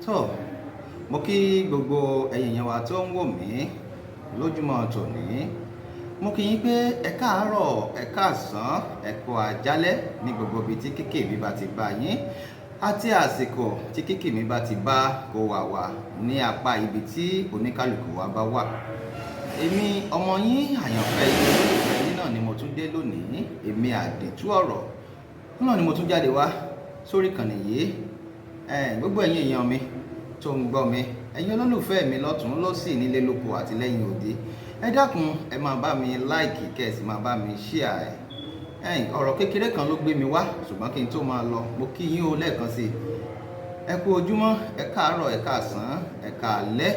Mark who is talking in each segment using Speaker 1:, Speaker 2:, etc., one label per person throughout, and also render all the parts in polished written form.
Speaker 1: Tó, mo kí gbogbo ẹ̀yin èèyàn wa tó ń wò mí lójúmọ́ tòní. Mo kí yín pé ẹ káàárọ̀, ẹ káàsán, ẹ kú àjálẹ́ ní gbogbo ibi tí kíkì mi bá ti bá yín àti àsìkò tí kíkì mi bá ti bá kó wà wá ní apá ibi tí oníkálukú wa bá wà. Èmi ọmọ yín, àyànfẹ́ yín, olólùfẹ́ yín náà ni mo tún dé lónìí. Èmi àdìtú ọ̀rọ̀ náà ni mo tún jáde wá sórí ìkànnì yìí. Gbogbo ẹ̀yin èèyàn mi tó ń gbọ́ mi, ẹ̀yin olólùfẹ́ mi lọ́tùn lósì, nílé lóko àti lẹ́yìn odi, ẹ dákun, ẹ máa bá mi like, kẹ́ ẹ sì máa bá mi share ẹ̀. Ọ̀rọ̀ kékeré kan ló gbé mi wá, ṣùgbọ́n kí n tó máa lọ, mo kí yín o lẹ́ẹ̀kan sí i. Ẹ kú ojúmọ́, ẹ káàárọ̀, ẹ káàsán, ẹ káalẹ́.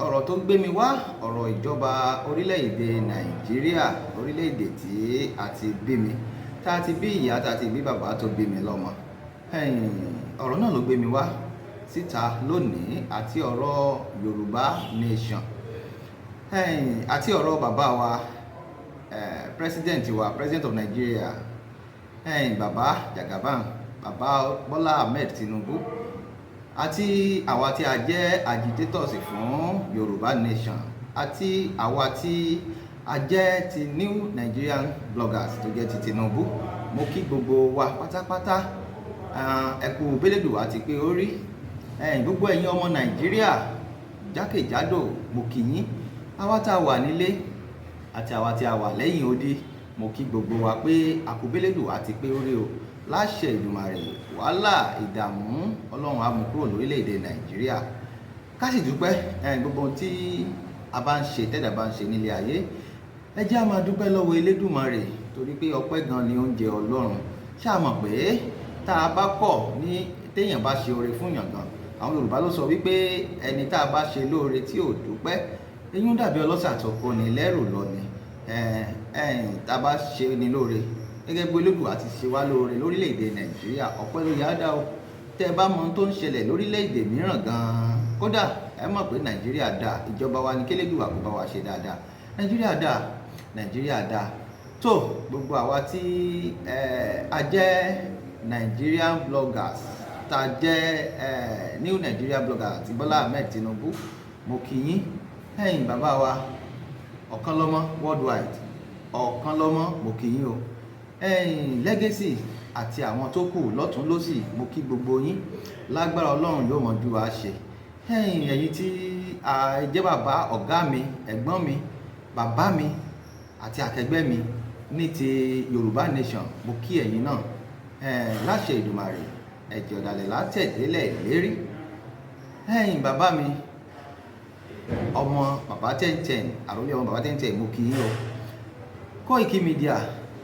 Speaker 1: Ọ̀rọ̀ tó gbé mi wá, ọ̀rọ̀ ìjọba orílẹ̀-èdè Nàìjíríà, orílẹ̀-èdè tí a ti bí mi, tá a ti bí ìyá, tá a ti bí bàbá tó bí mi lọ́mọ. Ọ̀rọ̀ náà ló gbé mi wá síta lónìí, àti ọ̀rọ̀ Yorùbá Nation, àti ọ̀rọ̀ bàbá wa, president wa, President of Nigeria, bàbá Jagaban, bàbá Bọ́lá Ahmed Tinubu, àti àwa tí a jẹ́ agitators fún Yorùbá Nation, àti àwa tí a jẹ́ ti New Nigerian Bloggers tó jẹ́ ti Tinubu. Mo kí gbogbo wa pátápátá, ẹ kú bẹ́lẹ́dùwà ti pé orí. Gbogbo ẹ̀yin ọmọ Nàìjíríà jákèjádò, mo kí yín. Àwa tá a wà nílé àti àwa tí a wà lẹ́yìn odi, mo kí gbogbo wa pé àkúbélédùwà ti pé orí o. Láṣẹ Ìdùmarè, wàhálà, ìdààmú, Ọlọ́run á mú kúrò lórílẹ̀‐èdè Nàìjíríà. Ká sì dúpẹ́. Gbogbo ohun tí a bá ń ṣe, tẹ́dà bá ń ṣe nílé ayé, ẹ jẹ́ á máa dúpẹ́ lọ́wọ́ Elédùmarè, torí pé ọpẹ́ gan ni oúnjẹ Ọlọ́run. Ṣáà mọ̀ pé tá a bá kọ̀ ní téèyàn bá ṣe oore fún yàn gan, àwọn Yorùbá ló sọ wípé ẹni tá a bá ṣe lóore tí ò dúpẹ́, eyín dàbí ọlọ́ṣà tó kó ni lẹ́rù lọ ni. Tá a bá ṣe ni lóore gẹ́gẹ́ bí Olódùà ti ṣe wá lóore lórílẹ̀‐èdè Nàìjíríà, ọpẹ́ ló yá dá o. Tẹ́ ẹ bá mọ ohun tó ń ṣẹlẹ̀ lórílẹ̀‐èdè mìíràn gan-an, kódà ẹ mọ̀ pé Nàìjíríà dáa. Ìjọba wa ní kélédùà kó bá wa ṣe dáadáa. Nàìjíríà dáa, Nàìjíríà dáa. Tó, gbogbo àwa tí a jẹ́ Nigerian bloggers, tá a jẹ́ New Nigerian Bloggers àti Bọ́lá Ahmed Tinubu, mo kí yín. Ẹ̀yin bàbá wa, Ọ̀kanlọ́mọ worldwide, Ọ̀kanlọ́mọ, mo kí yín o. Ẹ̀yin Legacy àti àwọn tó kù lọ́tún lọ́sì, mo kí gbogbo yín. Lágbára Ọlọ́run, yóò mọ̀ ju wa ṣe. Ẹ̀yin tí a jẹ́ bàbá, ọ̀gá mi, ẹ̀gbọ́n mi, bàbá mi àti akẹgbẹ́ mi ní ti Yorùbá Nation, mo kí ẹ̀yin náà. Láṣẹ Ìdùmarè, ẹ̀jẹ̀ ọ̀dàlẹ̀ látẹ̀délẹ̀ lérí. Ẹ̀yin bàbá mi, ọmọ bàbá 10 10, àròlé ọmọ bàbá 10 10, mo kí yín o. Koiki Media,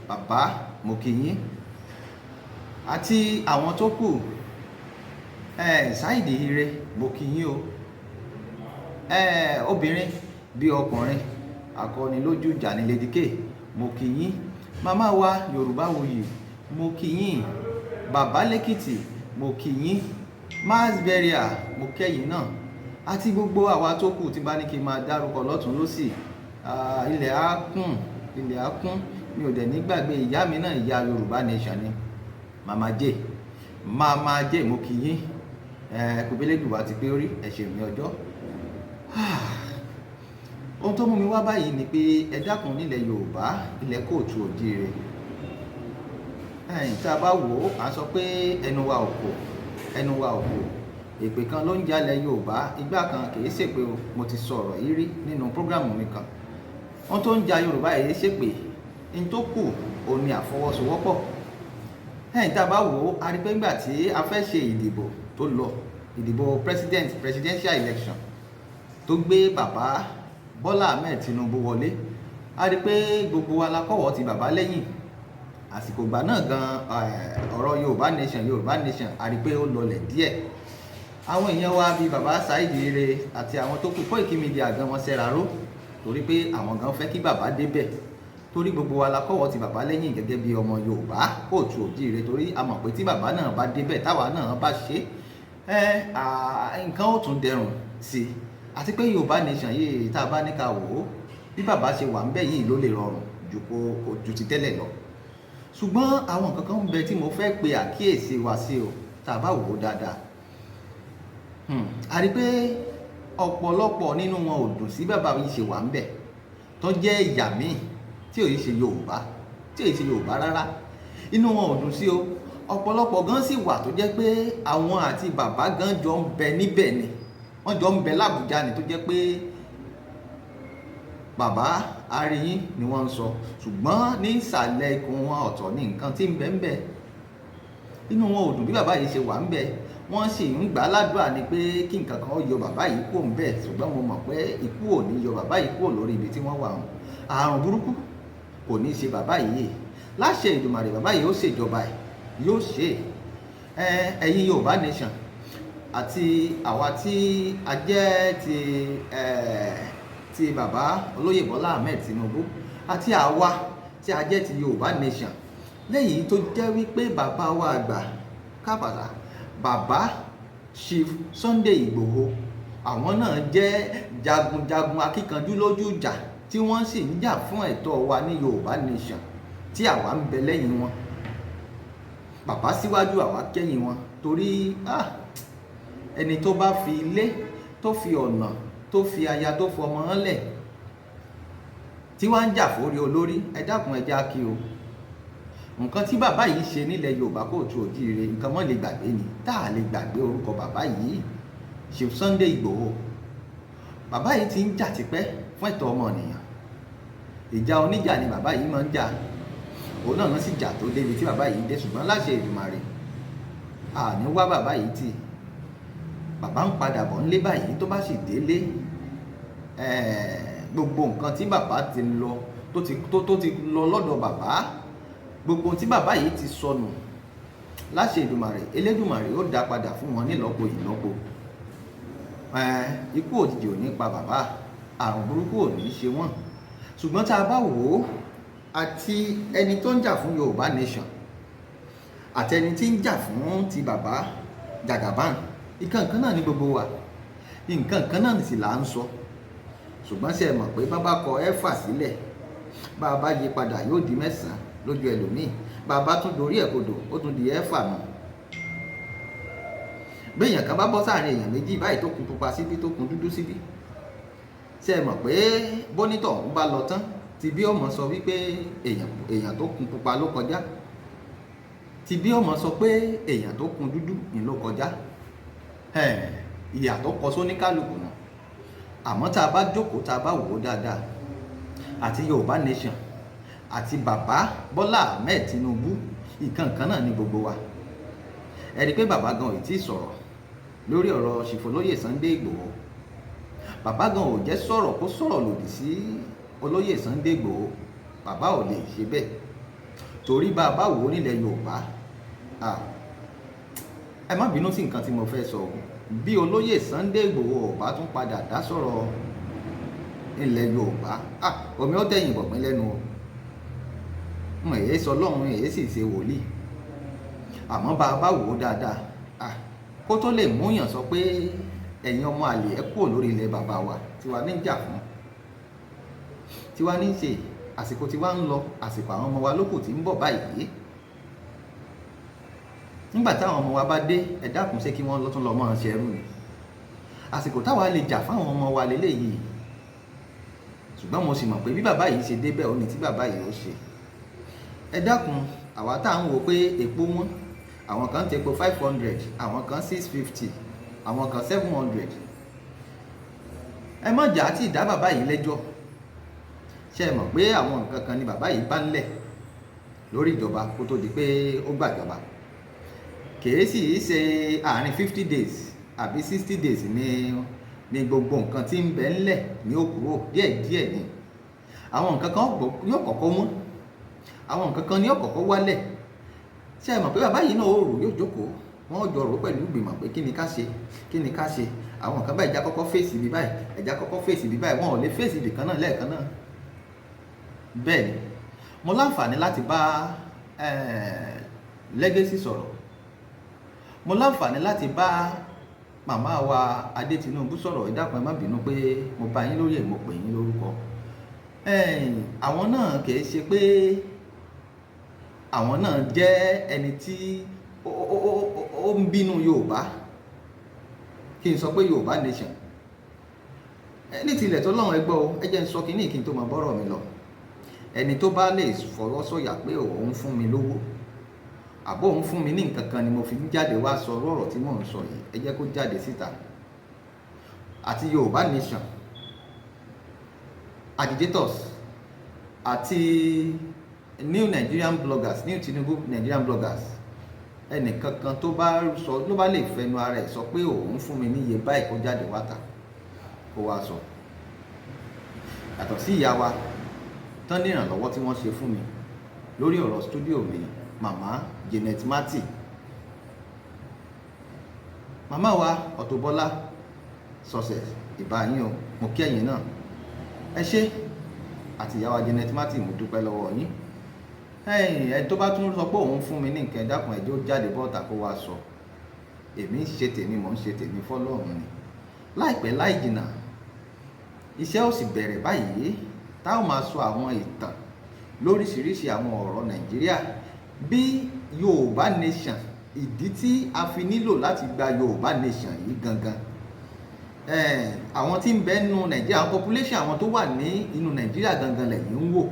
Speaker 1: bàbá, mo kí yín, àti àwọn tó kù. Saheed Ire, mo kí yín o. Obìnrin bí ọkùnrin, akọni lójú ìjà ní Lady K, mo kí yín. Màmá wa Yorùbá Wuyì, mo kí yín. Bàbá Lẹ́kìtì, mo kí yín. Mass Burial, mo kẹ́yìn náà, àti gbogbo àwa tó kù tí bá ní kí n máa dárúkọ lọ́tún lọ́sì, ilẹ̀ á kún, ilẹ̀ á kún. Mi ò dẹ̀ ní gbàgbé ìyá mi náà, ìyá Yorùbá Nation ni, Màmá J, Màmá J, mo kí yín. Kò ti pé orí ẹ̀ṣẹ̀ mi ọjọ́. Ohun tó mú mi wá báyìí ni pé ẹ dákun, nílẹ̀ Yorùbá, ilẹ̀ káàárọ̀ oòjíire, ẹ̀yìn tá a bá wò ó, à ń sọ pé ẹnu wa ò kò, ẹnu wa ò kò. Èpè kan ló ń jalè Yorùbá ìgbà kan, kì í ṣèpè o. Mo ti sọ̀rọ̀ yìí rí nínú program mi kan. Wọ́n tó ń ja Yorùbá yìí ṣèpè ní tó kù, òun ni àfọwọ́sowọ́pọ̀. Ẹ̀yìn tá a bá wò ó, a rí pé ńgbà tí a fẹ́ ṣe ìdìbò tó lọ, ìdìbò presidential election tó gbé bàbá Bọ́lá Ahmed Tinubu wọlé, a rí pé gbogbo wa la kọ́wọ́ ti bàbá lẹ́yìn. Àsìkò ìgbà náà gan, ọ̀rọ̀ Yorùbá Nation, Yorùbá Nation, a rí pé ó lọlẹ̀ díẹ̀. Àwọn èèyàn wa bíi bàbá Saheed Ire àti àwọn tó kù, Koiki Media gan, wọn ṣẹ́ra ró, torí pé àwọn gan fẹ́ kí bàbá débẹ̀, torí gbogbo wa la kọ́wọ́ ti bàbá lẹ́yìn gẹ́gẹ́ bí ọmọ Yorùbá káàárọ̀ oòjíire, torí a mọ̀ pé tí bàbá náà bá débẹ̀, táwa náà bá ṣe é, nǹkan ó tún dẹrùn sí i. Àti pé Yorùbá Nation yìí, tá a bá ní ká wò ó, bí bàbá ṣe wà ń bẹ̀ yìí ló lè rọrùn ju kó ju ti tẹ́lẹ̀ lọ. Ṣùgbọ́n àwọn nǹkan kan ń bẹ tí mo fẹ́ pe àkíyèsí wa sí o. Tá a bá wò ó dáadáa, a rí pé ọ̀pọ̀lọpọ̀ nínú wọn ò dùn sí bàbá yìí ṣe wà ń bẹ̀, tó jẹ́ ìyà míì tí ò yìí ṣe Yorùbá, tí ò yìí ṣe Yorùbá rárá. Inú wọn ò dùn sí o. Ọ̀pọ̀lọpọ̀ gan sì wà tó jẹ́ pé àwọn àti bàbá gan jọ ń bẹ níbẹ̀ ni, wọ́n jọ ń bẹ l'Ábùjá ni, tó jẹ́ pé bàbá aríyín ni wọ́n ń sọ, ṣùgbọ́n ní ìsàlẹ̀ ikùn wọn, ọ̀tọ̀ ní nǹkan tí ń bẹ ń bẹ. Inú wọn ò dùn bí bàbá yìí ṣe wà ń bẹ. Wọ́n sì ń gbà ládùúrà ni pé kí nǹkan kan yọ bàbá yìí kúrò ń bẹ. Ṣùgbọ́n mo mọ̀ pé ikú ò ní yọ bàbá yìí kúrò lórí ibi tí wọ́n wà hàn. Àrùn burúkú kò ní ṣe bàbá yìí. Láṣẹ Ìdùmàrè, bàbá yìí ó ṣèjọba ẹ̀, yóò ṣe é. Ẹ̀yin Yorùbá Nation àti àwa tí a jẹ́ ti bàbá olóyè Bọ́lá Ahmed Tinubu, àti àwa tí a jẹ́ ti Yorùbá Nation, lẹ́yìn tó jẹ́ wípé bàbá wa àgbà kábàtà, bàbá Chief Sunday Igboho, àwọn náà jẹ́ jagunjagun akíkanjú lójú ìjà, tí wọ́n sì ń jà fún ẹ̀tọ́ wa ní Yorùbá Nation, tí àwa ń bẹ lẹ́yìn wọn. Bàbá síwájú, àwa kẹ́yìn wọn, torí ẹni tó bá fi ilé, tó fi ọ̀nà, tó fi aya, tó fọmọ lẹ̀, tí wọ́n ń jà fórí olórí, ẹ dákun, ẹ já kí o. Nǹkan tí bàbá yìí ṣe nílẹ̀ Yorùbá kóòtù òjíire, nǹkan mọ́ lè gbàgbé ni, tá a lè gbàgbé orúkọ bàbá yìí, Chief Sunday Igboho. Bàbá yìí ti ń jà tipẹ́ fún ẹ̀tọ́ ọmọnìyàn. Ìjà oníjà ni bàbá yìí máa ń jà. Òun náà sì jà tó débi tí bàbá yìí dé. Ṣùgbọ́n láṣẹ Èdùmàrè, àní wá bàbá yìí tì. Bàbá ń padà bọ̀ ńlé báyìí. Tó bá sì délé, gbogbo nǹkan tí bàbá ti lọ, tó ti lọ lọ́dọ̀ bàbá, gbogbo tí bàbá yìí ti sọnù, láṣẹ Èdùmàrè, Elédùmarè ó dá padà fún wọn nílọ́po ìlọ́po. Ikú òjijì ò ní pa bàbá, àrùn burúkú ò ní ṣe wọ́n. Ṣùgbọ́n tá a bá wò ó, àti ẹni tó ń jà fún Yorùbá Nation àti ẹni tí ń jà fún ti bàbá Jagaban, nǹkan kan náà ní gbogbo wa, nǹkan kan náà sì là ń sọ. Ṣùgbọ́n ṣe mọ̀ pé bàbá kọ ẹ̀fà sílẹ̀, bá a bá yí padà, yóò di 9 lójú ẹlòmíì. Bá a bá tún dorí ẹ̀ kodò, ó tún di 6 nù. Béèyàn kan bá bọ́ sáàrin èèyàn méjì báyìí, tó kun pupa síbí, tó kun dúdú síbí, ṣe mọ̀ pé bónítọ̀ ń bá lọ tán, ti bí ọmọ sọ wípé èèyàn tó kun pupa ló kọjá, ti bí ọmọ sọ pé èèyàn tó kun dúdú ni ló kọjá. Ìyà tó kọ sóníkálukú nù. Àmọ́ tá a bá jókòó, tá a bá wò ó dáadáa, àti Yorùbá Nation àti bàbá Bọ́lá Ahmed Tinubu, ìkan kan náà ní gbogbo wa. Ẹ rí i pé bàbá gan ò tí ì sọ̀rọ̀ lórí ọ̀rọ̀ Chief olóyè Sunday Igboho. Bàbá gan ò jẹ́ sọ̀rọ̀ kó sọ̀rọ̀ lòdì sí olóyè Sunday Igboho. Bàbá ò lè ṣe bẹ́ẹ̀, torí bá a bá wò ó nílẹ̀ Yorùbá, ẹ má bínú sí nǹkan tí mo fẹ́ sọ o, bí olóyè Sunday Igboho ò bá tún padà dá sọ̀rọ̀ ilẹ̀ Yorùbá, omi ó tẹ̀yìn bọ̀gbìn lẹ́nu o. N èyí sọ lọ́run, èyí sì ṣe wòlíì. Àmọ́ bá a bá wò ó dáadáa, kó tó lè múyàn sọ pé ẹ̀yin ọmọ àlè, ẹ kúrò lórí ilẹ̀ bàbá wa, tiwa ní jà fún, tiwa ní ṣe, àsìkò tiwa ń lọ, àsìkò àwọn ọmọ wa lókù tí ń bọ̀ báyìí. Nígbà táwọn ọmọ wa bá dé, ẹ dákun, ṣé kí wọ́n lọ́tún lọ mọ́ ṣe ẹrú ni? Àsìkò táwa lè jà fáwọn ọmọ wa lélẹ́yìí. Ṣùgbọ́n mo sì mọ̀ pé bí bàbá yìí ṣe débẹ̀, ó ní tí bàbá yìí ó ṣe. Ẹ dákun, àwa tá à ń wò pé epo wọn, àwọn kan ti epo 500, àwọn kan 650, àwọn kan 700, ẹ má jà á tí ì dá bàbá yìí lẹ́jọ́. Ṣe é mọ̀ pé àwọn nǹkan kan ni bàbá yìí bá ń lẹ̀ lórí ìjọba kó tó di pé ó gbàjọba? Kìí sì í ṣe àárín 50 days àbí 60 days ní gbogbo nǹkan tí ń bẹ ńlẹ̀ ní ó kúrò. Díẹ̀díẹ̀ ni. Àwọn nǹkan kan yóò kọ́kọ́ wọ́n, àwọn nǹkan kan ní ó kọ́kọ́ wálẹ̀. Ṣé ẹ mọ̀ pé bàbá yìí náà ó rò, yóò jókòó, wọ́n jọ rò pẹ̀lú ìgbìmọ̀ pé kí ni ká ṣe, kí ni ká ṣe? Àwọn nǹkan báyìí, ẹja kọ́kọ́ fèsì bí báyìí, ẹja kọ́kọ́ fèsì bí báyìí. Wọn ò lè fèsì ibì kan náà lẹ́ẹ̀kan náà. Bẹ́ẹ̀ ni mo láǹfààní láti bá Legacy sọ̀rọ̀, mo láǹfààní láti bá màmá wa Adé Tinubu sọ̀rọ̀. Ẹ dákun, ẹ má bínú pé mo bá yín lórí ẹ̀, mo pè yín lórúkọ. Àwọn náà kì í ṣe pé Àwọn náà jẹ́ ẹni tí ó ń bínú Yorùbá, kí n sọ pé Yorùbá nation ní tilẹ̀ tó lọ́run. Ẹgbọ́ o, ẹ jẹ́ n sọ kínní kí n tó máa bọ́rọ̀ mi lọ. Ẹni tó bá lè fọwọ́ sọ̀yà pé òun fún mi lówó àbó òun fún mi ní nǹkan kan ni mo fi ń jáde wá sọ ọ̀rọ̀ tí mò ń sọ yìí, ẹ jẹ́ kó jáde síta. Àti Yorùbá nation agitators àti new Nigerian bloggers, new Tinubu Nigerian bloggers, ẹnìkankan tó bá sọ ló bá lè fẹnu ara ẹ̀ sọ pé òun fún mi níye báyìí, kó jáde wá ta, kó wá sọ. Yàtọ̀ sí ìyá wa tán ní ìrànlọ́wọ́ tí wọ́n ṣe fún mi lórí ọ̀rọ̀ studio mi, Màmá Janet Martin, màmá wa Auto Bola Success, ìbá yín o, mo kí ẹ̀yin náà, ẹ ṣé. Àti ìyá wa Janet Martin, mo dúpẹ́ lọ́wọ́ yín. Ẹ̀yin ẹ tó bá tún sọ pé òun fún mi ní nǹkan, ẹ dákun, ẹ jẹ́ ó jáde bọ́ọ̀tà kó wá sọ. Èmi ń ṣe tèmi, mò ń ṣe tèmi fọ́lọ́run ni. Láìpẹ́ láì jìnnà, iṣẹ́ ó sì bẹ̀rẹ̀ báyìí tá ò máa sọ àwọn ìtàn lóríṣiríṣi, àwọn ọ̀rọ̀ Nàìjíríà bí Yorùbá nation, ìdí tí a fi nílò láti gba Yorùbá nation yìí gangan, àwọn tí ń bẹ nínú Nàìjíríà, àwọn population àwọn tó wà ní inú Nàìjíríà gangan lẹ́yìn ń wò.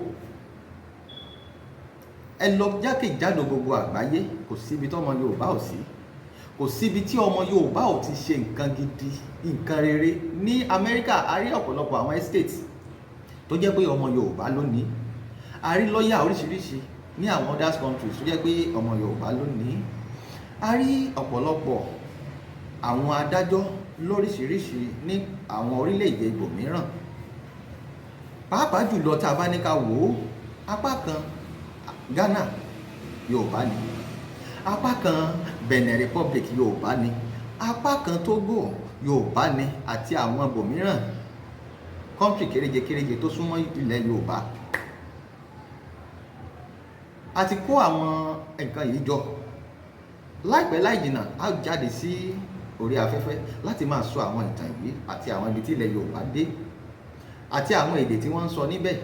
Speaker 1: Ẹ lọ jákèjádò gbogbo àgbáyé, kò síbi tí ọmọ Yorùbá ò sí, kò síbi tí ọmọ Yorùbá ò ti ṣe nǹkan gidi, nǹkan rere. Ní Amẹ́ríkà, a rí ọ̀pọ̀lọpọ̀ àwọn estate tó jẹ́ pé ọmọ Yorùbá ló ní. A rí lọ́ọ̀yà oríṣiríṣi ní àwọn other countries tó jẹ́ pé ọmọ Yorùbá ló ní. A rí ọ̀pọ̀lọpọ̀ àwọn adájọ́ lóríṣiríṣi ní àwọn orílẹ̀-èdè ibòmíràn. Pàápàá jùlọ, tá a bá ní ká wò ó, apá kan Ghana, Yorùbá ni; apá kan Benin Republic, Yorùbá ni; apá kan Togo, Yorùbá ni, àti àwọn ibòmíràn, country kéréje kéréje tó súnmọ́ ilẹ̀ Yorùbá. A ti kó àwọn nǹkan yìí jọ. Láìpẹ́ láì jìnnà, a jáde sí orí afẹ́fẹ́ láti máa sọ àwọn ìtàn yìí àti àwọn ibi tí ilẹ̀ Yorùbá dé àti àwọn èdè tí wọ́n ń sọ níbẹ̀.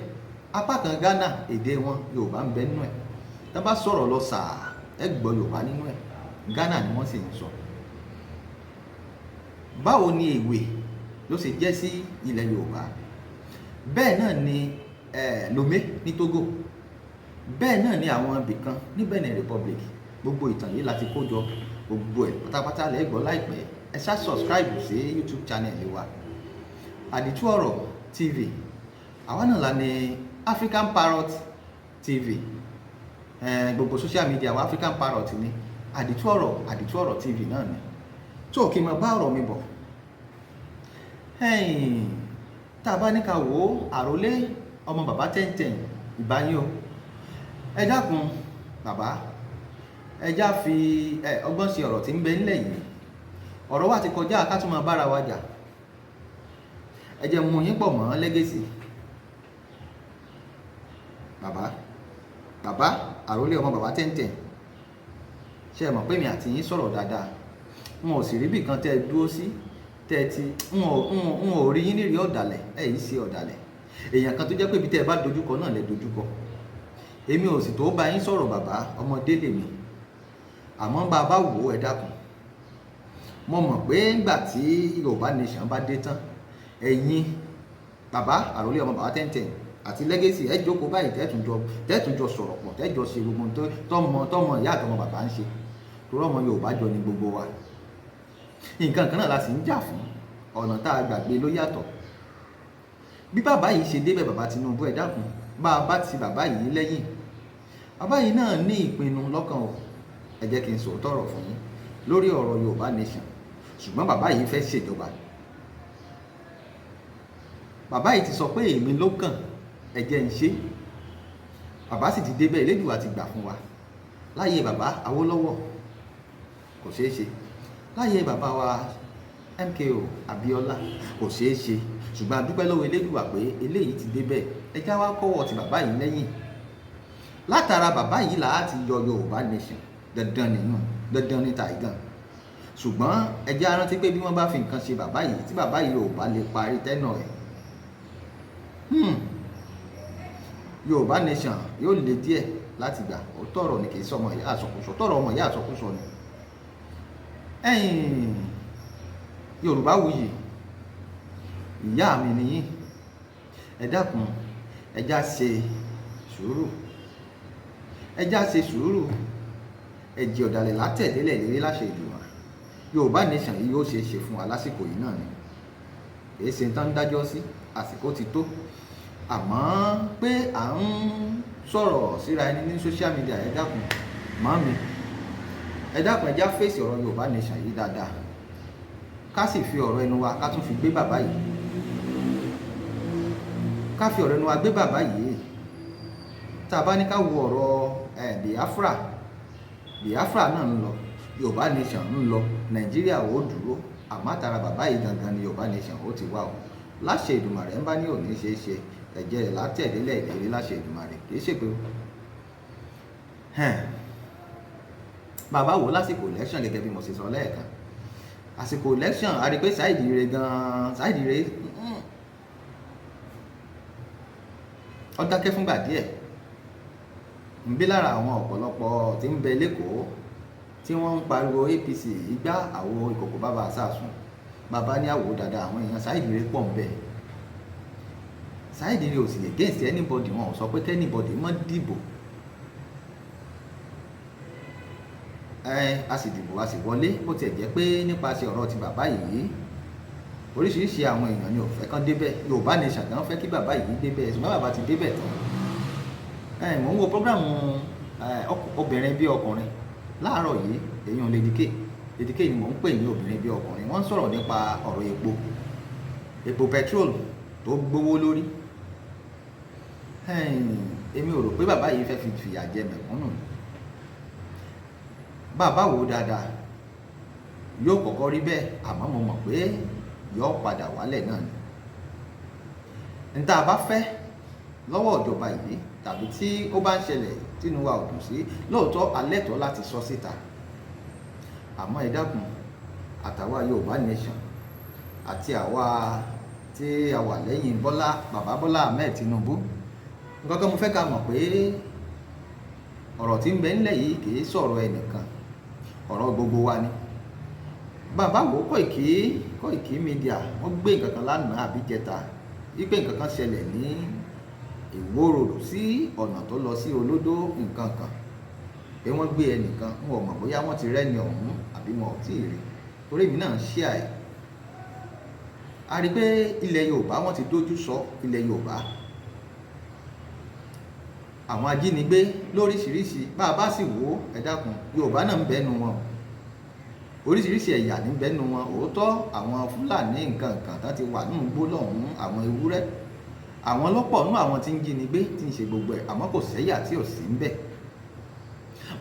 Speaker 1: Apá kan Ghana, èdè wọn, Yorùbá ń bẹ nínú ẹ̀. Tá bá sọ̀rọ̀ lọ sàá, ẹ gbọ́ Yorùbá nínú ẹ̀. Ghana ni wọ́n sì ń sọ. Báwo ni Èwè ló ṣe jẹ́ sí ilẹ̀ Yorùbá? Bẹ́ẹ̀ náà ni Lomé ní Togo, bẹ́ẹ̀ náà ni àwọn ibìkan ní Benin Republic. Gbogbo ìtàn yìí láti kó jọ, gbogbo ẹ̀ pátápátá lẹ́ gbọ́ láìpẹ́. Ẹ ṣá subscribe sí YouTube channel wa, Àdìtú Ọ̀rọ̀ TV. Àwa náà la ní African Parrot TV. Gbogbo social media wa, African Parrot ni, Àdìtú Ọ̀rọ̀, Àdìtú Ọ̀rọ̀ TV náà ni. Tó kí n máa bá ọ̀rọ̀ mi bọ̀, tá a bá ní ká wò ó, àròlé ọmọ bàbá tẹ́ntẹ́n, ìbáyín o. Ẹ dákun bàbá, ẹ já fi ọgbọ́n sí ọ̀rọ̀ tí ń bẹ ńlẹ̀ yìí. Ọ̀rọ̀ wa ti kọjá ká tún máa bára wa jà. Ẹ jẹ́ mú yín pọ̀ mọ́ legacy bàbá. Bàbá àròlé ọmọ bàbá tẹ́ntẹ́n, ṣe é mọ̀ pé mi àti yín sọ̀rọ̀ dáadáa? N ò sì rí bí kan tẹ́ ẹ dúró sí tẹ́ ẹ ti n ò rí yín nírìí ọ̀dàlẹ̀. Ẹ yìí ṣe ọ̀dàlẹ̀. Èèyàn kan tó jẹ́ pé ibi tẹ́ ẹ bá dojúkọ náà lẹ dojúkọ. Èmi ò sì tó bá yín sọ̀rọ̀ bàbá, ọmọdé lèmi. Àmọ́ bá a bá wò ó, ẹ dákun, mo mọ̀ pé ńgbà tí Yorùbá nation bá dé tán, ẹ̀yin bàbá àròlé ọmọ bàbá tẹ́ntẹ́n àti legacy, ẹ jókòó báyìí, tẹ́tùn jọ sọ̀rọ̀ pọ̀, tẹ́jọ ṣe gbogbo tọmọ tọmọ ìyá àtọmọ bàbá ń ṣe, torí ọmọ Yorùbá jọ ní gbogbo wa. Nǹkan kan náà la sì ń jà fún, ọ̀nà tá a gbàgbé ló yàtọ̀. Bí bàbá yìí ṣe débẹ̀, bàbá Tinubu, ẹ dákun, bá a bá ti bàbá yìí lẹ́yìn, bàbá yìí náà ní ìpinnu lọ́kàn o. Ẹ jẹ́ kí n sòótọ́ ọ̀rọ̀ fún yín lórí ọ̀rọ̀ Yorùbá nation. Ṣùgbọ́n bàbá yìí fẹ́ ṣèjọba. Bàbá yìí ti sọ pé èmi ló kàn, ẹ jẹ́ ń ṣe. Bàbá sì ti débẹ̀, Elédùà ti gbà fún wa. Láyé bàbá Awólọ́wọ̀, kò ṣeé ṣe. Láyé bàbá wa MKO Abíọ́lá, kò ṣeé ṣe. Ṣùgbọ́n a dúpẹ́ lọ́wọ́ Elédùà pé eléyìí ti débẹ̀. Ẹ já wá kọ́wọ́ ti bàbá yìí lẹ́yìn. Látara bàbá yìí là á ti yọ Yorùbá nation. Dandan nìyẹn, dandan ní tàìgàn. Ṣùgbọ́n ẹ jẹ́ á rántí pé bí wọ́n bá fi nǹkan ṣe bàbá yìí, tí bàbá yìí ò bá lè parí tẹ́nà ẹ̀, Yorùbá nation yóò le díẹ̀. láti gbà. Ó tọ̀rọ̀ ni, kì í sọmọ ìyá àsọkúsọ, tọ̀rọ̀ ọmọ ìyá àsọkúsọ ni. Ẹ̀yin Yorùbá wuyì, ìyá mi nìyí, ẹ dákun, ẹ já ṣe sùúrù, ẹ já ṣe sùúrù. Ẹ̀jẹ̀ ọ̀dàlẹ̀ látẹ̀délẹ̀ lérí láṣẹ ìdùnnà. Yorùbá Nation yìí yóò ṣe é ṣe fún wa lásìkò yìí náà ni, kì í ṣe tán dájọ́ sí, àsìkò ti tó. Àmọ́ pé à ń sọ̀rọ̀ síra ẹni ní social media, ẹ dákun, màmí, ẹ dákun, ẹ já fèsì ọ̀rọ̀ Yorùbá Nation yìí dáadáa, ká sì fi ọ̀rọ̀ ẹnu wa ká tún fi gbé bàbá yìí, ká fi ọ̀rọ̀ ẹnu wa gbé bàbá yìí. Tá a bá ní ká wo ọ̀rọ̀ Biafra, Biafra náà ń lọ, Yorùbá Nation ń lọ, Nàìjíríà ó dúró. Àmọ́ àtàrà bàbá yìí gangan ni Yorùbá Nation ó ti wá o láṣẹ Èdùmàrè. Ń bá ní òní ṣeé ṣe, ẹ̀jẹ̀ rẹ̀ látẹ̀délẹ̀ ìlérí láṣẹ Èdùmàrè, kì í ṣèpè o. Bàbá wo lásìkò election, gẹ́gẹ́ bí mo ṣe sọ lẹ́ẹ̀kan, àsìkò election, a rí pé Saheed Ire gan-an, Saheed Ire ó dákẹ́ fúngbà díẹ̀. Ń bí lára àwọn ọ̀pọ̀lọpọ̀ tí ń bẹ lẹ́kọ̀ọ́ tí wọ́n ń pariwo APC igbá àwo ìkòkò bàbá àsàsùn, bàbá ní àwò dáadáa, àwọn èèyàn Saheed Ire pọ̀ ń bẹ. Saheed Ire ò sì against anybody, wọn ò sọ pé anybody má dìbò. Ẹ a sì dìbò, a sì wọlé. Bó tiẹ̀ jẹ́ pé nípasẹ̀ ọ̀rọ̀ ti bàbá yìí, oríṣiríṣi àwọn èèyàn ni ò fẹ́ kán débẹ̀. Yorùbá Nation gan fẹ́ kí bàbá yìí débẹ̀, ṣùgbọ́n bàbá ti débẹ̀ tán. Mò ń wo program obìnrin bí ọkùnrin láàárọ̀ yìí, èyàn Lady K. Lady K ni mò ń pè ní obìnrin bí ọkùnrin. Wọ́n ń sọ̀rọ̀ nípa ọ̀rọ̀ epo petrol tó gbówó lórí. Èmi ò rò pé bàbá yìí fẹ́ fi fìyà jẹ mẹ̀kúnnù. Bàbá wò dáadáa, yóò kọ́kọ́ rí bẹ́ẹ̀, àmọ́ mo mọ̀ pé yóò padà wálẹ̀ náà ni. N tá a bá fẹ́ lọ́wọ́ ìjọba yìí tàbí tí ó bá ń ṣẹlẹ̀ tínú wa ò dùn sí, lóòótọ́ alẹ́ tọ́ láti sọ síta. Àmọ́ ẹ dákun, àtàwa Yorùbá Nation àti àwa tí a wà lẹ́yìn Bọ́lá, bàbá Bọ́lá Ahmed Tinubu, nǹkan kan mo fẹ́ ká mọ̀ pé ọ̀rọ̀ tí ń bẹ ńlẹ̀ yìí kì í sọ̀rọ̀ ẹnìkan, ọ̀rọ̀ gbogbo wa ni. Bàbá wo Koiki Media, wọ́n gbé nǹkan kan lánàá àbí jẹta wípé nǹkan kan ṣẹlẹ̀ ní Ìwó Road sí ọ̀nà tó lọ sí Olódó, nǹkan kan pé wọ́n gbé ẹnìkan. N ò mọ̀ bóyá wọ́n ti rẹ́ni ọ̀hún àbí wọn ò tí ì rí, torí èmi náà ń ṣí àì. A rí i pé ilẹ̀ Yorùbá, wọ́n ti dójú sọ ilẹ̀ Yorùbá, àwọn ajínigbé lóríṣiríṣi. Bá a bá sì wò ó, ẹ dákun, Yorùbá náà ń bẹ́nu wọn, oríṣiríṣi ẹ̀yà ní bẹ́nu wọn. Òótọ́, àwọn Fúlàní nǹkan kan tán ti wà nínú igbó lọ́hùn-ún, àwọn ewúrẹ́, àwọn lọ́pọ̀ nínú àwọn tí ń jínigbé, tí ń ṣe gbogbo ẹ̀, àmọ́ kò sẹ́yà tí ò sí ń bẹ̀.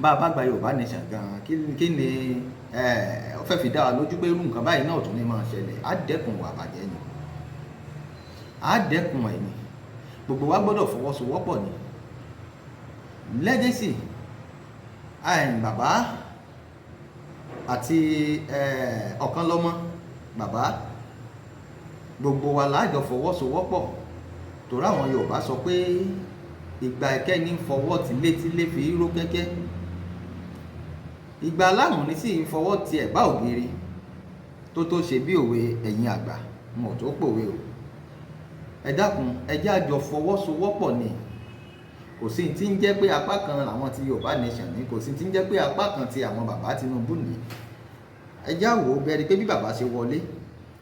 Speaker 1: Bá a bá gba Yorùbá Nation gan-an, kí ni ó fẹ́ fi dá wa lójú pé irú nǹkan báyìí náà tún ní máa ṣẹlẹ̀? Á dẹ́kun ìwà àbàjẹ́ ni, á dẹ́kun ẹ̀ ni. Gbogbo wa gbọ́dọ̀ fọwọ́sowọ́pọ̀ ni. Legacy bàbá àti Ọ̀kanlọ́mọ bàbá, gbogbo wa láàjọ fọwọ́sowọ́pọ̀, torí àwọn Yorùbá sọ pé ìgbà ẹ̀kẹ́ ní fọwọ́ tilétilé fi ró kẹ́kẹ́, ìgbà aláàmù ní sì ń fọwọ́ ti ẹ̀bá ògiri tó ṣe bí òwe. Ẹ̀yin àgbà, n ò tó pòwe o. Ẹ dákun, ẹ jẹ́ àjọ fọwọ́sowọ́pọ̀ ni. Kò sí tí ń jẹ́ pé apá kan làwọn ti Yorùbá Nation ní, kò sí tí ń jẹ́ pé apá kan ti àwọn bàbá Tinubu ní. Ẹ já wò ó bẹ́ẹ̀ rí pé bí bàbá ṣe wọlé,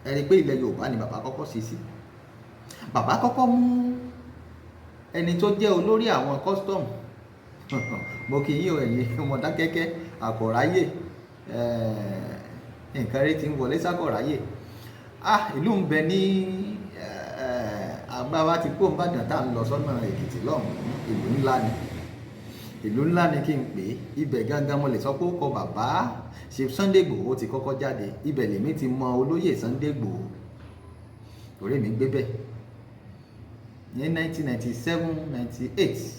Speaker 1: ẹ rí pé ilẹ̀ Yorùbá ni bàbá kọ́kọ́ ṣe sí. Bàbá kọ́kọ́ mú ẹni tó jẹ́ olórí àwọn custom. Mo kì í yín o, ẹ̀yin Mọdákẹ́kẹ́ àkọ̀ráyè, nǹkan rí ti ń wọlé sákọ̀ráyè. Ah, ìlú ń bẹ ní àgbà wa ti kó Ìbàdàn tá à ń lọ sọ́nà Èkìtì lọ́hùn-ún. Ìlú ńlá ni, ìlú ńlá ni kí n pè é. Ibẹ̀ gangan mo lè sọ pé ó kọ bàbá Chief Sunday Igboho ti kọ́kọ́ jáde. Ibẹ̀ lèmi ti mọ olóyè Sunday Igboho, torí mi gbé bẹ́ẹ̀ ní 1997 98.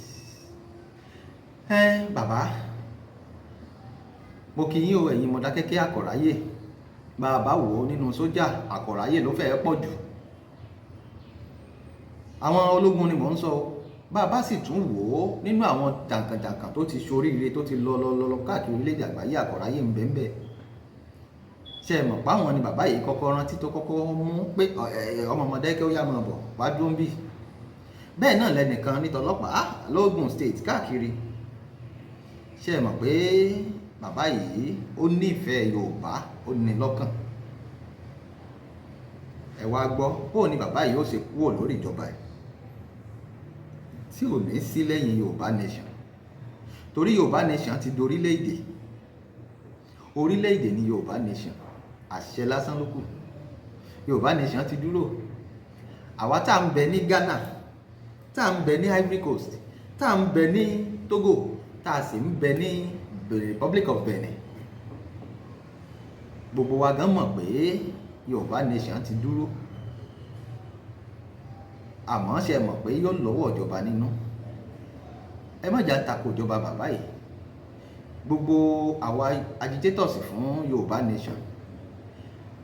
Speaker 1: Ẹ bàbá, mo kí yín o, ẹ̀yin Mọdákẹ́kẹ́ àkọ̀ráyè. Bàbá wò ó, nínú sójà, àkọ̀ráyè ló fẹ́ẹ́ pọ̀ jù. Àwọn ológun ni mò ń sọ o. Bàbá sì tún wò ó nínú àwọn jàǹkànjàǹkàn tó ti ṣoríire, tó ti lọ lọ lọ lọ káàkiri orílẹ̀-èdè àgbáyé, àkọ́ráyé ń bẹ́ẹ̀ bẹ́ẹ̀. Ṣe é mọ̀ páwọn ni bàbá yìí kọ́kọ́ rántí, tó kọ́kọ́ mú pé ọmọ Mọdákẹ́kẹ́, ó yá, máa bọ̀ wá dúró ń bì? Bẹ́ẹ̀ náà lẹ́nìkan nítọlọ́pàá lógùn State káàkiri. Ṣe é mọ̀ pé bàbá yìí, ó nífẹ̀ẹ́ Yorùbá, ó ní lọ́kàn? Ẹ wá gbọ́, bó ni bàbá yìí ó ṣe kúrò lórí ìjọba ẹ̀ tí ò ní sí lẹ́yìn Yorùbá nation? Torí Yorùbá nation ti dorílẹ̀-èdè, orílẹ̀-èdè ní Yorùbá nation, àṣẹ lásán ló kù. Yorùbá nation ti dúró. Àwa tá à ń bẹ ní Ghana, tá à ń bẹ ní Ivory Coast, tá à ń bẹ ní Togo, tá a sì ń bẹ ní Republic of Benin, gbogbo wa gan mọ̀ pé Yorùbá nation ti dúró. Àmọ́ ṣe mọ̀ pé yóò lọ́wọ́ ìjọba nínú? Ẹ má jà tako ìjọba bàbá yìí. Gbogbo àwa agitators fún Yorùbá nation,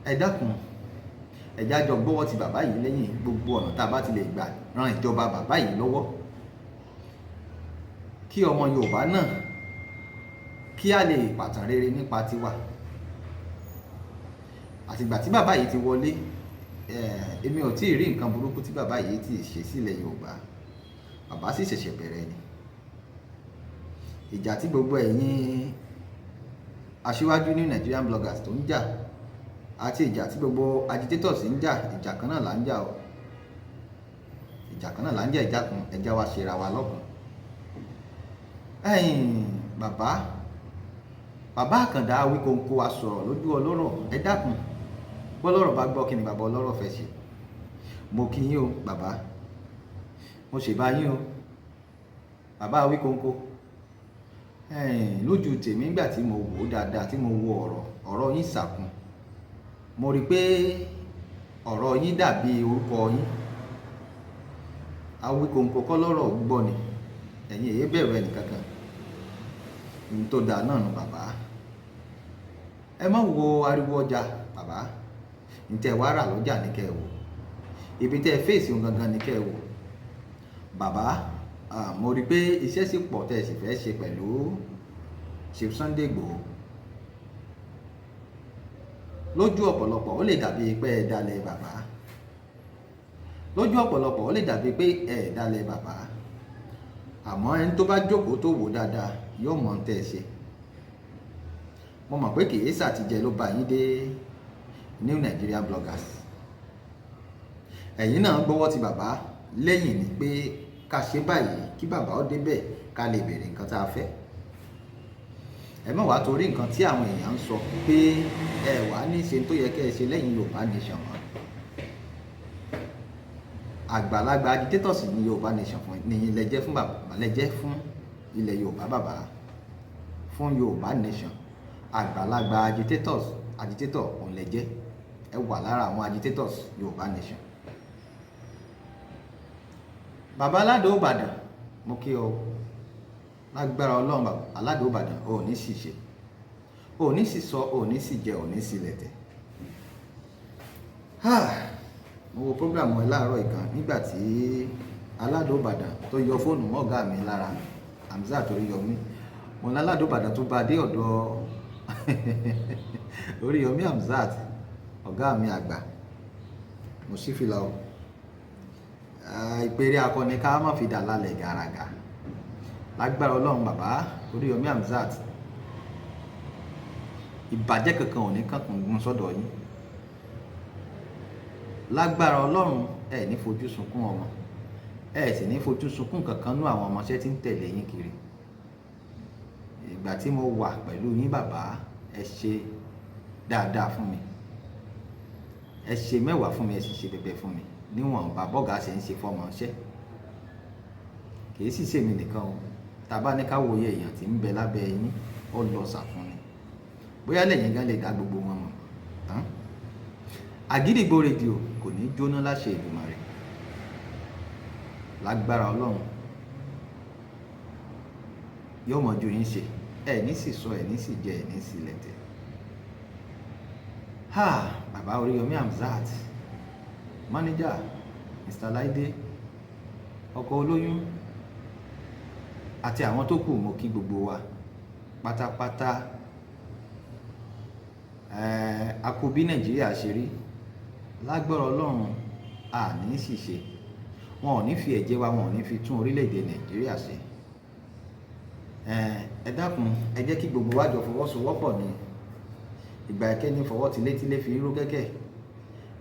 Speaker 1: ẹ dákun, ẹ já jọ gbọ́wọ́ ti bàbá yìí lẹ́yìn. Gbogbo ọ̀nà tá a bá ti lè gbà ran ìjọba bàbá yìí lọ́wọ́, kí ọmọ Yorùbá náà kí a lè pàtàn rere nípa tiwa. Àtìgbà tí bàbá yìí ti wọlé, èmi ò tí ì rí nǹkan burúkú tí bàbá yìí ti ṣe sílẹ̀ Yorùbá. Bàbá sì ṣẹ̀ṣẹ̀ bẹ̀rẹ̀ ni. Ìjà tí gbogbo ẹ̀yin aṣíwájú ní Nigerian bloggers tó ń jà àti ìjà tí gbogbo agitators ń jà, ìjà kan náà là ń jà o, ìjà kan náà là ń jà. Ìjà kan, ẹja wa ṣera wa lọ́kàn. Ẹ̀yin bàbá, bàbá Àkàndá Awíkonko, a sọ̀rọ̀ lójú ọlọ́rọ̀. Ẹ dákun, bọ́lọ́rọ̀ bá gbọ́, kí ni bàbá ọlọ́rọ̀ fẹ́ ṣe? Mo kí yín o, bàbá. Mo ṣèbá yín o, bàbá Awíkonko. Lójú tèmi, nígbà tí mo wò ó dáadáa, tí mo wo ọ̀rọ̀ yín sàkún, mo rí i pé ọ̀rọ̀ yín dàbí orúkọ yín. Awíkonko kọ́ lọ́rọ̀ gbọ́ ni. Ẹ̀yin èyí bẹ̀rù ẹnìkankan ní tó dáa náà nù. Bàbá, ẹ má wo ariwo ọjà. Bàbá, ní tẹ́ wá rà lọ́jà ní kẹ́ ẹ wò, ibi tẹ́ ẹ fèsì ohun gangan ní kẹ́ ẹ wò. Bàbá, mo rí i pé iṣẹ́ sì pọ̀ tẹ́ ẹ sì fẹ́ ṣe pẹ̀lú Chief Sunday Igboho. Lójú ọ̀pọ̀lọpọ̀, ó lè dàbí pé ẹ dalẹ̀ bàbá. Lójú ọ̀pọ̀lọpọ̀, ó lè dàbí pé ẹ dalẹ̀ bàbá, àmọ́ ẹni tó bá jókòó tó wò dáadáa yóò mọ̀ ohun tẹ́ ẹ ṣe. Mo mọ̀ pé kì í ṣàtijẹ ló bá yín dé New Nigerian Bloggers. Ẹ̀yin náà gbọ́wọ́ ti bàbá lẹ́yìn ni pé ká ṣe báyìí kí bàbá ó débẹ̀, ká lè béèrè nǹkan tá a fẹ́. Ẹ má wàá torí nǹkan tí àwọn èèyàn ń sọ pé ẹ wàá ní ṣe tó yẹ kẹ́ ẹ ṣe lẹ́yìn Yorùbá nation mọ́. Àgbàlagbà agitators ní Yorùbá nation fún ní ilẹ̀ jẹ́ fún bàbá, lẹ́jẹ́ fún ilẹ̀ Yorùbá, bàbá fún Yorùbá nation. Àgbàlagbà agitators, agitator òun lẹ́jẹ́. Ẹ wà lára àwọn agitators Yorùbá nation. Bàbá Aládò Ìbàdàn, mo kí ọ. Lágbára Ọlọ́run, bàbá Aládò Ìbàdàn, ò ní sì ṣe, ò ní sì sọ, ò ní sì jẹ, ò ní sì lẹ̀tẹ̀. Mo wo program ẹ láàárọ̀ ìkan nígbà tí Aládò Ìbàdàn tó yọ fóònù mọ́ ọ̀gá mi lára, Hamzat Oríyọmí. Mo ní Aládò Ìbàdàn tó bá dé ọ̀dọ̀ Oríyọmí Hamzat, ọ̀gá mi àgbà. Mo sì fìlà o. Ìpèrè akọni ká má fi dà lálẹ́ gàràgà. Lágbára Ọlọ́run, bàbá Oríyọmí Hamzat, ìbàjẹ́ kankan ò ní kankun gun sọ́dọ̀ yín. Lágbára Ọlọ́run, ẹ ní fojú sunkún ọmọ, ẹ sì ní fojú sunkún kankan nú àwọn ọmọọṣẹ́ tí ń tẹ̀lé yín kiri. Ìgbà tí mo wà pẹ̀lú yín, bàbá, ẹ ṣe dáadáa fún mi, ẹ ṣe mẹ́wàá fún mi, ẹ sì ṣe bẹbẹ fún mi níwọ̀nba bọ́gà ṣe ń ṣe fọmọṣẹ́. Kì í sì ṣèmi nìkan o. Tá a bá ní ká wòye èèyàn tí ń bẹ lábẹ́ yín, ó lọ sàfún ni. Bóyá lẹ́yìn gan lè dá gbogbo wọn mọ̀ tán. Àgídìgbò Rédíò kò ní jóná láṣẹ Èdùmàrè. Lágbára Ọlọ́run, yóò mọ̀ ju yín ṣe. Ẹ ní sì sọ, ẹ ní sì jẹ, ẹ ní sì lẹ̀tẹ̀. Ha, bàbá Oríyọmí Hamzat, manager, Mr. Laide, ọkọ olóyún. Àti àwọn tó kù, mo kí gbogbo wa pátápátá. A kú bí Nàìjíríà ṣe rí. Lágbára Ọlọ́run, a ní ṣìṣe. Wọn ò ní fi ẹ̀jẹ̀ wa, wọn ò ní fi tún orílẹ̀-èdè Nàìjíríà ṣe. Ẹ dákun, ẹ jẹ́ kí gbogbo wa jọ fọwọ́sowọ́pọ̀ ní ìgbà ìkẹ́ni fọwọ́ tilétilé fi ró kẹ́kẹ́.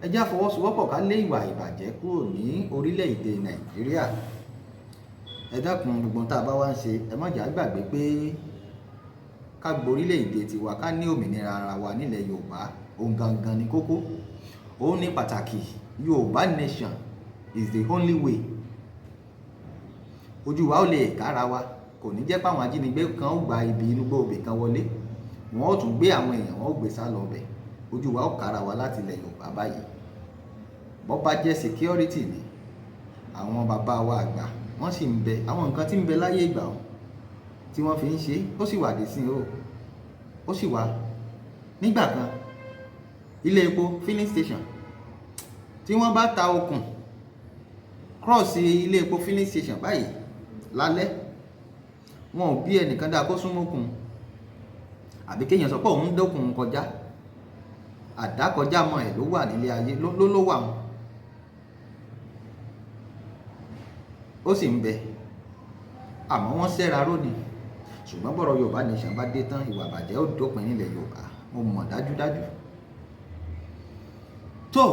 Speaker 1: Ẹ jẹ́ á fọwọ́sowọ́pọ̀ ká lé ìwà ìbàjẹ́ kúrò ní orílẹ̀-èdè Nàìjíríà. Ẹ dákun, gbogbo ohun tá a bá wá ń ṣe, ẹ má jà gbàgbé pé ká gborílẹ̀-èdè tiwa, ká ní òmìnira ara wa nílẹ̀ Yorùbá. Ohun gangan ni kókó, òun ní pàtàkì. Yorùbá nation is the only way. Ojú wa ó lè kára wa, kò ní jẹ́ páwọn ajínigbé kan ó gba ibi inú gbòòbè kan wọlé, wọn ó tún gbé àwọn èèyàn, wọn ó gbé sá lọ bẹ̀. Ojú wa ó kára wa láti ilẹ̀ Yorùbá báyìí. Bọ́ bá jẹ́ security ni, àwọn bàbá wa àgbà wọ́n sì ń bẹ. Àwọn nǹkan tí ń bẹ láyé ìgbà wọn tí wọ́n fi ń ṣe, ó sì wà dé sí o, ó sì wà. Nígbà kan, ilé epo, filling station, tí wọ́n bá ta okùn cross ilé epo, filling station báyìí lálẹ́, wọn ò bí ẹnìkan dáa kó súnmọ́kùn àbí kéèyàn sọ pé òun dókun kọjá. Àdákọjá mọ́ ẹ̀ ló wà nílé ayé ló ló wà wọn, ó sì ń bẹ, àmọ́ wọ́n ṣẹ́ra ró ni. Ṣùgbọ́n bọ̀rọ̀ Yorùbá nation bá dé tán, ìwà àbàjẹ́ ó dópin nílẹ̀ Yorùbá, mo mọ̀ dájúdájú. Tó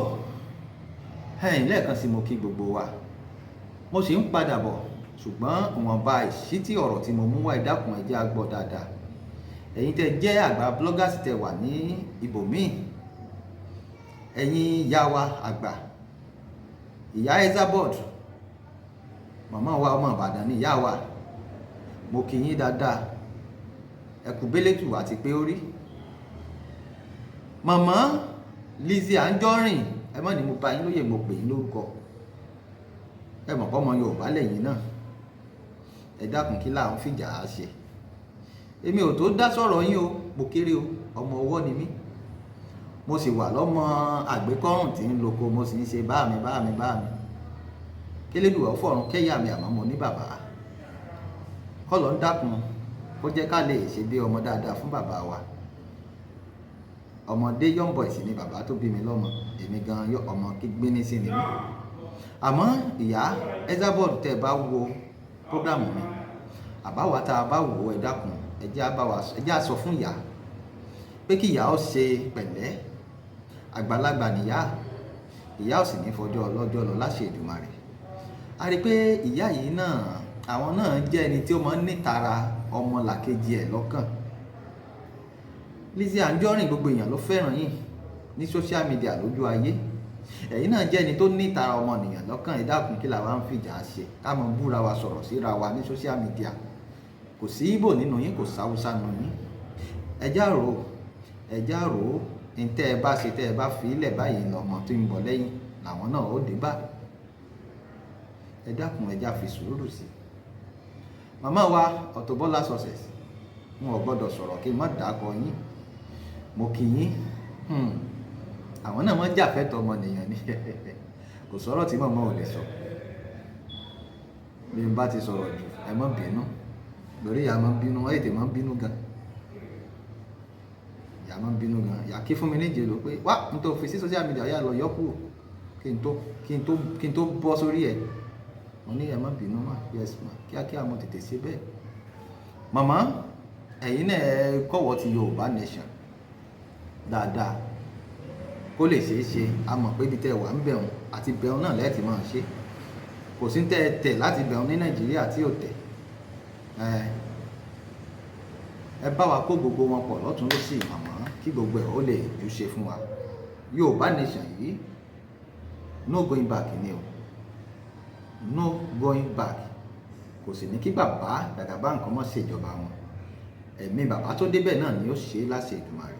Speaker 1: ẹ̀yìn, lẹ́ẹ̀kan sí, mo kí gbogbo wa. Mo sì ń padà bọ̀, ṣùgbọ́n ìwọ̀nba ìṣítí ọ̀rọ̀ tí mo mú wá, ẹ dákun, ẹ jẹ́ á gbọ́ dáadáa. Ẹ̀yin tẹ́ jẹ́ àgbà bloggers, tẹ́ wà ní ibòmíì, ẹ̀yin ìyá wa àgbà, ìyá Esabod, màmá wa, ọmọ Ìbàdàn ní ìyá wa, mo kí yín dáadáa. Ẹ kú bélétù àti pé ó rí màmá Lizzy Anjorin. Ẹ mọ̀ ní mo bá yín lóye, mo pè yín lórúkọ. Ẹ mọ̀ pọ́mọ Yorùbá lẹ́yìn náà. Ẹ dákun, kí là ń fìjà á ṣe? Èmi ò tó dá sọ̀rọ̀ yín o, mo kéré o, ọmọ ọwọ́ ni mí. Mo sì wà lọ́mọ àgbékọ́rùn tí ń loko, mo sì ń ṣe bá mi bá mi bá mi kélédùwà fọ̀run kẹ́yà mi. Àmọ́ mo ní bàbá kọ́lọ̀ ń dákun kó jẹ́ ká lè ṣe bí ọmọ dáadáa fún bàbá wa. Ọmọdé, young boy sì ni bàbá tó bí mi lọ́mọ. Èmi gan ọmọ gbéní sí ni mí. Àmọ́ ìyá Esabod, tẹ́ ẹ bá wo program mi, àbáwá tá a bá wò ó, ẹ dákun, ẹ jẹ́ á bá wa, ẹ jẹ́ á sọ fún ìyá pé kí ìyá ó ṣe pẹ̀lẹ́. Àgbàlagbà nìyá, ìyá ò sì ní fọjọ́ ọlọ́jọ́ lọ láṣẹ Èdùmàrè. A rí i pé ìyá yìí náà, àwọn náà jẹ́ ẹni tí ó máa ń nítara ọmọ làkejì ẹ̀ lọ́kàn. Lizzy Anjorin, gbogbo èèyàn ló fẹ́ràn yín ní social media, lójú ayé. Ẹ̀yin náà jẹ́ ẹni tó nítara ọmọnìyàn lọ́kàn. Ẹ dákun, kí làwa ń fìjà ṣe, ká mọ búra wa, sọ̀rọ̀ síra wa ní social media? Kò sí Ìgbò nínú yín, kò sáwúsá nínú yín. Ẹ já rò ó, ẹ já rò ó. Ní tẹ́ ẹ bá ṣe, tẹ́ ẹ bá fi ilẹ̀ báyìí, lọ́mọ tó ń bọ̀ lẹ́yìn làwọn náà ó dé bá. Ẹ dákun, ẹ já fi sùúrù sí i. Màmá wa Auto Bola Success, wọn ò gbọ́dọ̀ sọ̀rọ̀ kí n má dàkọ yín. Mo kì yín. Àwọn náà wọ́n jà fẹ́tọ̀ ọmọnìyàn ni. Kò sọ̀rọ̀ tí màmá ò lè sọ. Bí n bá ti sọ̀rọ̀ jù, ẹ má bínú, lórí ìyá máa ń bínú, wọ́n tètè máa ń bínú gan. Ìyá máa ń bínú gan. Ìyá kí fún mi níjẹ̀ ló pé wá n tó fi sí social media, yá lọ yọ kúrò kí n tó bọ́ sórí ẹ̀. Mo ní ẹ má bínú mà, yes ma, kíákíá mo tètè ṣe bẹ́ẹ̀. Màmá, ẹ̀yin náà, ẹ kọ̀wọ́ ti Yorùbá nation dáadáa kó lè ṣeé ṣe. A mọ̀ pé ibi tẹ́ wà ń bẹ̀rùn àti bẹ̀rùn náà lẹ́ẹ̀tì máa ṣe. Kò sí tẹ́ ẹ tẹ̀ láti bẹ̀rùn ní Nàìjíríà tí ò tẹ̀. Ẹ bá wa kó gbogbo wọn pọ̀ lọ́tún lọ́sì, màmá, kí gbogbo ẹ̀ ó lè jù ṣe fún wa. Yorùbá nation yìí, no going back ni o, no going back. Kò sì ní kí bàbá Jagaban nǹkan mọ́ ṣèjọba wọn. Ẹ̀mí bàbá tó débẹ̀ náà ni ó ṣe é láṣẹ Èdùmàrè.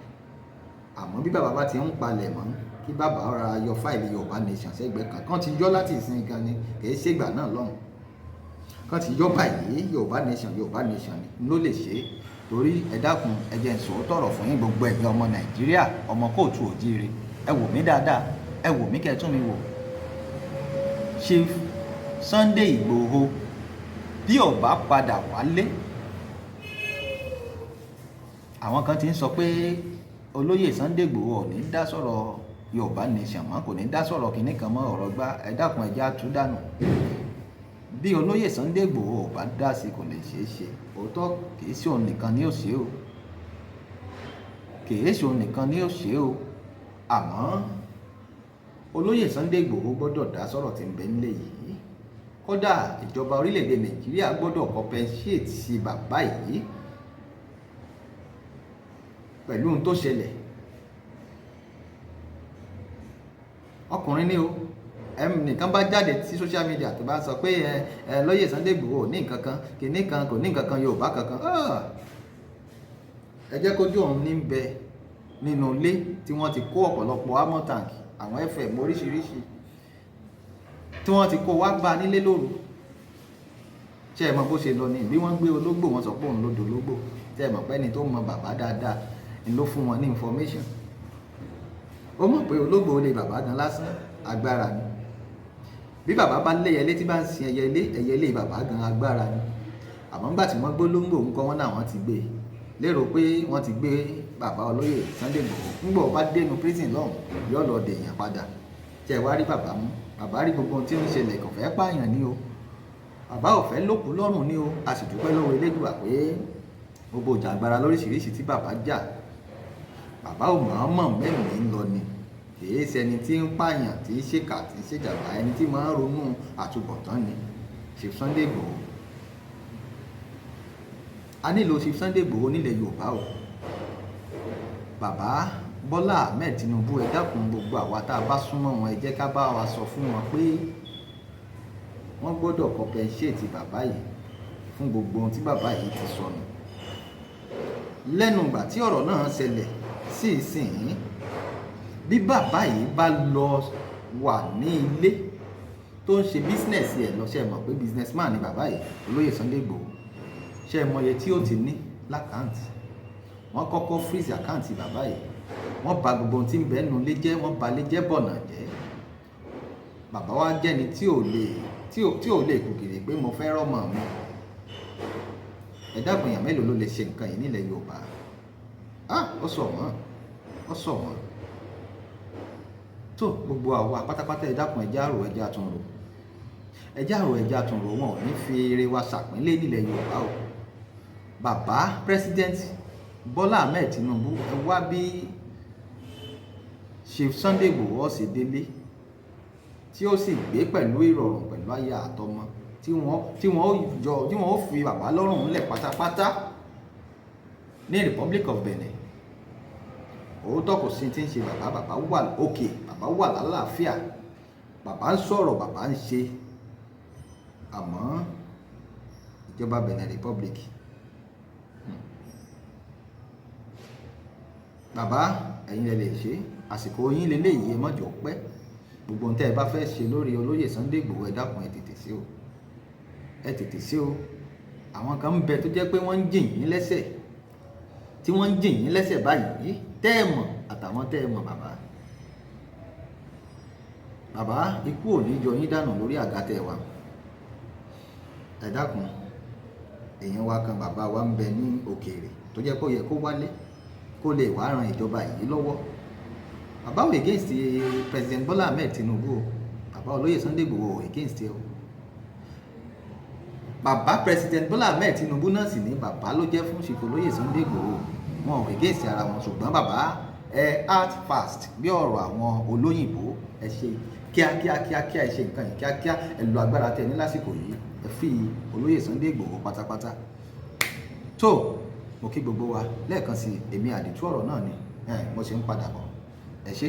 Speaker 1: Àmọ́ bí bàbá bá ti ń palẹ̀ mọ́, kí bàbá ra yọ fáìlì Yorùbá nation sẹ́gbẹ̀ẹ́ kan kan ti yọ láti ìsìn gan ni, kì í ṣègbà náà lọ́hùn kan ti yọ báyìí. Yorùbá nation, Yorùbá nation ni ló lè ṣe é. Torí ẹ dákun, ẹ jẹ́ n sọ tọ̀rọ̀ fún yín, gbogbo ẹ̀yin ọmọ Nàìjíríà, ọmọ kóòtù òjíire, ẹ wò mí dáadáa, ẹ wò mí kẹ́ ẹ tún mi wò. Chief Sunday Ìgbòho. Bí ò bá padà wálé, àwọn kan ti ń sọ pé olóyè Sunday Igboho ò ní dá sọ̀rọ̀ Yorùbá Nation mọ́, kò ní dá sọ̀rọ̀ kìnnì kan mọ́. Ọ̀rọ̀ gbá, ẹ dákun, ẹ jẹ́ á tú dànù. Bí olóyè Sunday Igboho ò bá dá sí, kò lè ṣeé ṣe. Òótọ́, kì í ṣe òun nìkan ni ó ṣe o, kì í ṣe òun nìkan ni ó ṣe o, àmọ́ olóyè Sunday Igboho gbọ́dọ̀ dá sọ̀rọ̀ tí ń bẹ nílẹ̀ yìí. Kódà, ìjọba orílẹ̀-èdè Nàìjíríà gbọ́dọ̀ compensate sí bàbá yìí pẹ̀lú ohun tó ṣẹlẹ̀. Ọkùnrin ni o. Nìkan bá jáde sí social media tó bá sọ pé ẹ ẹ lóyè Sunday Igboho ò ní nǹkan kan, kìíní kan, kò ní nǹkan kan, Yorùbá kankan, ẹ jẹ́ kójú òun ní bẹ nínú ilé tí wọ́n ti kó ọ̀pọ̀lọpọ̀ armor tank, àwọn FM oríṣiríṣi tí wọ́n ti kó wá bá nílé lóru. Ṣé ẹ mọ bó ṣe lọ ní? Bí wọ́n gbé ológbò, wọ́n sọ pé òun ló dológbò. Ṣé ẹ mọ̀ pé ẹni tó mọ bàbá dáadáa ni ló fún wọn ní information? Ó mọ̀ pé ológbò lè bàbá gan lásán, agbára ni. Bí bàbá bá léyẹlé tí bá ń sin ẹyẹlé, ẹyẹlé bàbá gan agbára ni. Àmọ́ ńgbà tí wọ́n gbé olóńgbò ńkọ́, wọ́n náà wọ́n ti gbé e lérò pé wọ́n ti gbé bàbá olóyè Sunday Igboho. Ńgbà ó bá dénú prison lọ́hùn, yóò lọ dèèyàn padà. Tí ẹ wá rí bàbá mú, bàbá rí gbogbo ohun tí ó ń ṣẹlẹ̀, kò fẹ́ pààyàn ní o, bàbá ò fẹ́ lókun lọ́rùn ní o. A sì dúpẹ́ lọ́wọ́ Elédùà pé gbogbo ìjà agbára lóríṣiríṣi tí bàbá jà, bàbá ò mọ̀ọ́mọ̀ mẹ́mìí ń lọ ni. Kìí ṣẹni tí ń pààyàn, tí ń ṣèkà, tí ń ṣèjàmbá. Ẹni tí máa ń ronú àtúbọ̀tán ni Chief Sunday Igboho. A nílò Chief Sunday Igboho nílẹ̀ Yorùbá o. Bàbá Bọ́lá Ahmed Tinubu, ẹ dákun, gbogbo àwa tá a bá súnmọ́ wọn, ẹ jẹ́ ká bá wa sọ fún wọn pé wọ́n gbọ́dọ̀ compensate bàbá yìí fún gbogbo ohun tí bàbá yìí ti sọnù lẹ́nu ìgbà tí ọ̀rọ̀ náà ṣẹlẹ̀ sí ìsìn. Bí bàbá yìí bá lọ wà ní ilé tó ń ṣe business ẹ̀ lọ, ṣe mọ̀ pé businessman ni bàbá yìí, olóyè Sunday Igboho? Ṣe mọ̀ iye tí ó ti ní l'account? Wọ́n kọ́kọ́ freeze account bàbá yìí, wọ́n bà gbogbo ohun tí ń bẹ nínú ilé jẹ́, wọ́n bà ilé jẹ́, bọ̀nà jẹ́. Bàbá wa jẹ́ni tí ò lè kùkìrì pé mo fẹ́ rọ́mọ mi. Ẹ dákun, èèyàn mélòó ló lè ṣe nǹkan yìí nílẹ̀ Yorùbá? Ah, ó sọ wọ́n, ó sọ wọ́n tó. Gbogbo àwa pátápátá, ẹ dákun, ẹ jẹ́ á rò, ẹ jẹ́ á tún rò, ẹ jẹ́ á rò, ẹ jẹ́ á tún rò. Wọn ò ní fi eré wa ṣàpínlẹ̀ nílẹ̀ Yorùbá o. Bàbá President Bọ́lá Ahmed Tinubu, ẹ wá bí Chief Sunday Igboho ṣe délé, tí ó sì gbé pẹ̀lú ìrọ̀rùn pẹ̀lú aya àtọmọ, tí wọ́n jọ, tí wọ́n ó fi bàbá lọ́rùn ńlẹ̀ pátápátá ní Republic of Benin. Òótọ́, kò sí tí ń ṣe bàbá. Bàbá wà òkè, bàbá wà lálàáfíà, bàbá ń sọ̀rọ̀, bàbá ń ṣe. Àmọ́ ìjọba Benin Republic, bàbá, ẹ̀yin lẹ lè ṣe. Àsìkò yín leléyìí, ẹ má jọ̀ọ́ pẹ́. Gbogbo ohun tẹ́ ẹ bá fẹ́ ṣe lórí olóyè Sunday Igboho, ẹ dákun, ẹ tètè ṣe o, ẹ tètè ṣe o. Àwọn kan ń bẹ tó jẹ́ pé wọ́n ń jìn yín lẹ́sẹ̀, tí wọ́n ń jìn yín lẹ́sẹ̀ báyìí, tẹ́ ẹ mọ̀ àtàwọn tẹ́ ẹ mọ̀. Bàbá, bàbá, ikú ò ní yọ yín dànù lórí àga tẹ́ ẹ wà. Ẹ dákun, èèyàn wa kan, bàbá wa ń bẹ ní òkèèrè tó jẹ́ pé ó yẹ kó wálé, kó lè wá ran ìjọba yìí lọ́wọ́. Bàbá ò against President Bola Ahmed Tinubu o. Bàbá olóyè Sunday Igboho ò against ẹ o. Bàbá President Bola Ahmed Tinubu náà sì ní bàbá ló jẹ́ fún Chief olóyè Sunday Igboho. Wọn ò against ara wọn, ṣùgbọ́n bàbá, ẹ act fast bí ọ̀rọ̀ àwọn olóyìnbó. Ẹ ṣe kíákíá kíákíá, ẹ ṣe nǹkan yìí kíákíá. Ẹ lo agbára tẹ ní lásìkò yìí, ẹ fi olóyè Sunday Igboho pátápátá. Tó, mo kí gbogbo wa lẹ́ẹ̀kan sí. Èmi àdìtú ọ̀rọ̀ náà ni mo ṣe ń padà bọ̀. Ẹ ṣé.